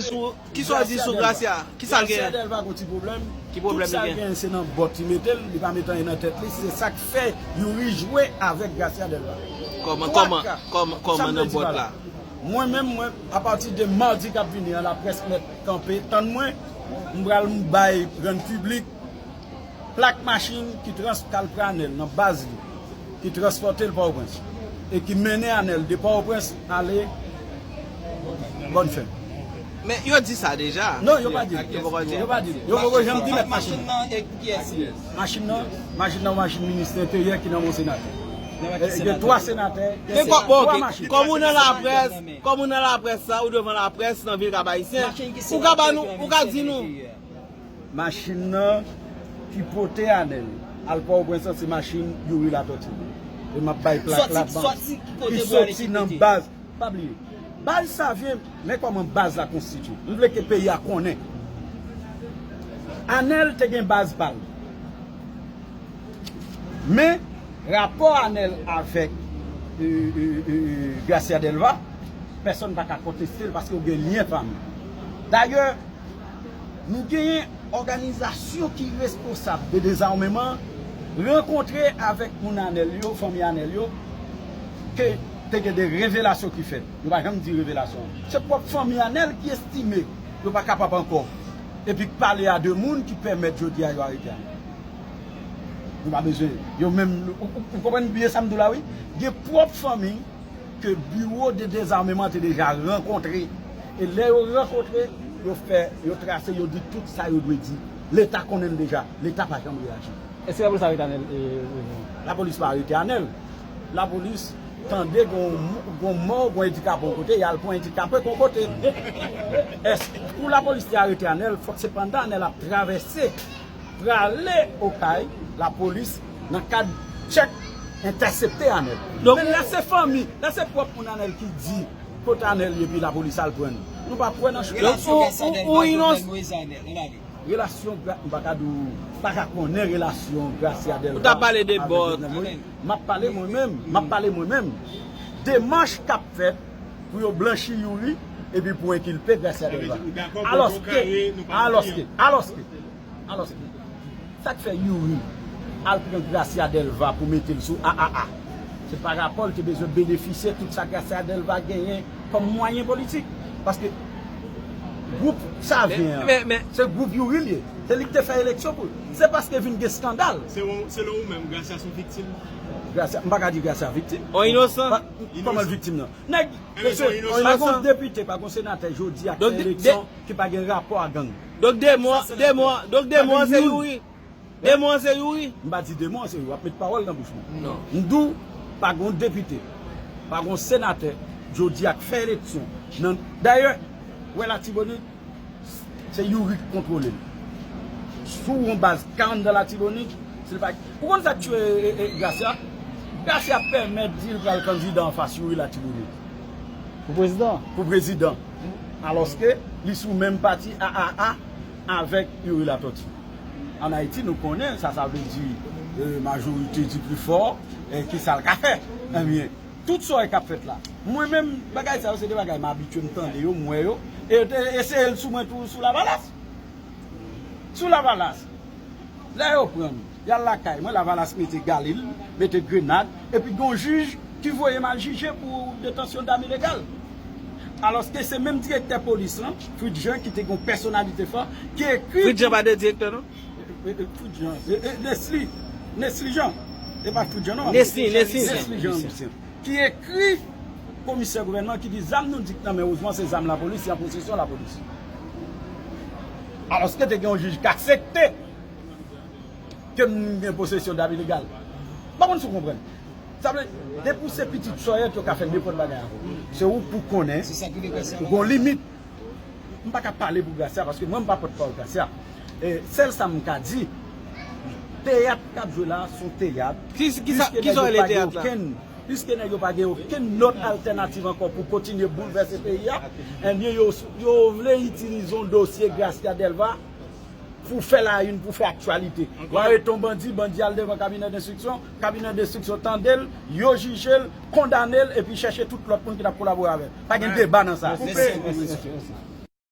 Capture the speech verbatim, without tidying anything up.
Sou, kisa w di sou Gracia? Kisa l genyen? Gracia Delva gon ti pwoblèm. Ki pwoblèm li genyen? Tout sa l genyen se nan bòt li mete l, li pa met anyen nan tèt li. Se sa k fè Youri jwe avèk Gracia Delva. Kòman, kòman, kòman, kòman nan bòt la? Mwen menm, mwen, apati de madi k ap vini an, laprès mèt kanpe, tann mwen, m pral bay rann piblik plak machin ki trans-, k al pran Anèl nan baz li, ki transpòte l Pòtoprens, e ki mennen Anèl de Pòtoprens ale Bòn Fèm. Men yo di sa deja. Non, yo pa di l. Yo poko di l. Yo pa di l. Yo poko janm di mèt machin nan. Machin nan, machin nan, machin minis enteryè ki nan men senatè. E, gen twa senatè, gen twa machin. Kòm ou nan laprès, kòm ou nan laprès sa, ou devan laprès nan vil Kap Ayisyen, ou ka ba nou, ou ka di nou. Machin nan ki pote Anèl al Pòtoprens lan, se machin Youri Latòti. E m ap bay plak la, ki soti nan baz. Pa bliye, baz Savyen, men kòman baz la konstitye. M vle ke peyi a konnen. Anèl te gen baz pa l. Men, rapò Anèl avèk, e, e, e, e, Gracia Delva, pèsonn pa ka konteste l paske yo gen lyen fanmi. Dayè, nou genyen òganizasyon ki responsab de dezawmeman rankontre avèk moun Anèl yo, fanmi Anèl yo, ke te gen de revelasyon ki fèt. Yo pa janm di revelasyon. Se pwòp fanmi Anèl ki estime yo pa kapab ankò. Epi k pale a de moun ki pèmèt jodi a yo arete Anèl. Nou pa bezwen. Yo menm, ou, ou, ou konprann byen sa m di w la, wi? Gen pwòp fanmi ke biwo de dezameman te deja rankontre. E lè yo rankontre, yo fè, yo trase, yo di tout sa yo dwe di. Leta konnen l deja. Leta pa janm reyaji. Èske lapolis arete Anèl, e, e, Lapolis pa arete Anèl. Lapolis tande gon, gon mò, gon andikape yon kote, y al pran andikape yon kote. Èske pou lapolis te arete Anèl, fòk se pandan Anèl ap travèse prale Okay, lapolis, nan kad tchèk, entèsepte Anèl. Donk, men lè se fanmi, lè se pwòp moun Anèl ki di kote Anèl ye, epi lapolis al pran l. Nou pa kwè nan chou. Donk, ou, ou, ou inons- Relasyon, gra-, m pa ka di w, pa ka konnen relasyon Gracia Delva. Ou ta pale de bòt. M ap pale mwen menm, m ap pale mwen menm. Demach k ap fèt pou yo blanchi Youri epi pou enkilpe Gracia Delva. Alòske, alòske, alòske, alòske, sa k fè Youri al pran Gracia Delva pou mete l sou A A A? Se pa rapò l te bezwen benefisye tout sa Gracia Delva genyen kòm mwayen politik. Paske gwoup Savyen an, se gwoup Youri l ye. Se li k te fè eleksyon pou l. Se paske vin gen eskandal. Selon, selon ou menm, Gracia se yon viktim? Gracia, m pa ka di Gracia viktim. On inosan. Pa, kòman l viktim nan? Nèg, mesye, pa gon depite, pa gon senatè jodi a k fè eleksyon ki pa gen rapò a gang. Donk demon, demon, donk demon an se Youri. Demon an se Youri. M pa di demon an se Youri, w ap met pawòl nan bouch mwen. Non. M di w, pa gon depite, pa gon senatè jodi a k fè eleksyon. Nan, dayè, wè Latibonit, se Youri k kontwole l. Si w yon baz ka anndan Latibonit, se l pa, ou konn sa k tchwe, e, e, Gracia? Gracia pèmèt di l pral kandida anfas Youri Latibonit. Pou prezidan? Pou prezidan. Alòske li sou menm pati A A A avèk Youri Latòti. Ann Ayiti, nou konnen sa sa vle di, e, majorité du plus fort, e, ki sa l ka fè. Ebyen, tout sa k ap fèt la. Mwen menm, bagay sa yo, se de bagay m abitye m tande yo, m wè yo. E yo te eseye l sou mwen tou, sou Lavalas. Sou Lavalas. Lè yo pran m, y al lakay mwen, Lavalas mete galil, mete grenad, epi gen yon jij ki voye m al jije pou detansyon dam ilegal. Alòske se menm direktè polis lan, Fritz Jean, ki te gen yon pèsonalite fò, ki ekri... Fritz Jean pa te direktè, non? E, e, Fritz Jean, e, e, Nesly, Nesly Jean. E pa Fritz Jean, non. Nesly, Nesly Jean. Nesly Jean Lucien. Ki ekri komisè gouvènman ki di zam nou di k nan men Rosemond se zam lapolis, se an posesyon lapolis. Alòske te gen yon jij k aksepte ke m gen posesyon dam ilegal. M pa konn si w konprann. Sa vle, depi w se pitit Sòyèt, yo ka fè nenpòt bagay avè w. Se ou k pou konnen, ou gon limit. M pa ka pale pou Gracia, paske mwen m pa pòtpawòl Gracia. E, sèl sa m ka di, teyat k ap jwe la, se yon teyat. Ki, ki sa, ki sa w rele teyat la? Piske nèg yo pa gen okenn, piske nèg yo pa gen okenn lòt altènativ ankò pou kontinye boulvèse peyi a, ebyen, yo, yo vle itilize yon dosye Gracia Delva pou fè la une, pou fè aktyalite. Yo arete yon bandi, bandi al devan kabinè denstriksyon, kabinè denstriksyon tande l, yo jije l, kondane l, epi chèche tout lòt moun ki t ap kolabore avè l. Pa gen deba nan sa. Mèsi, mèsi, mèsi.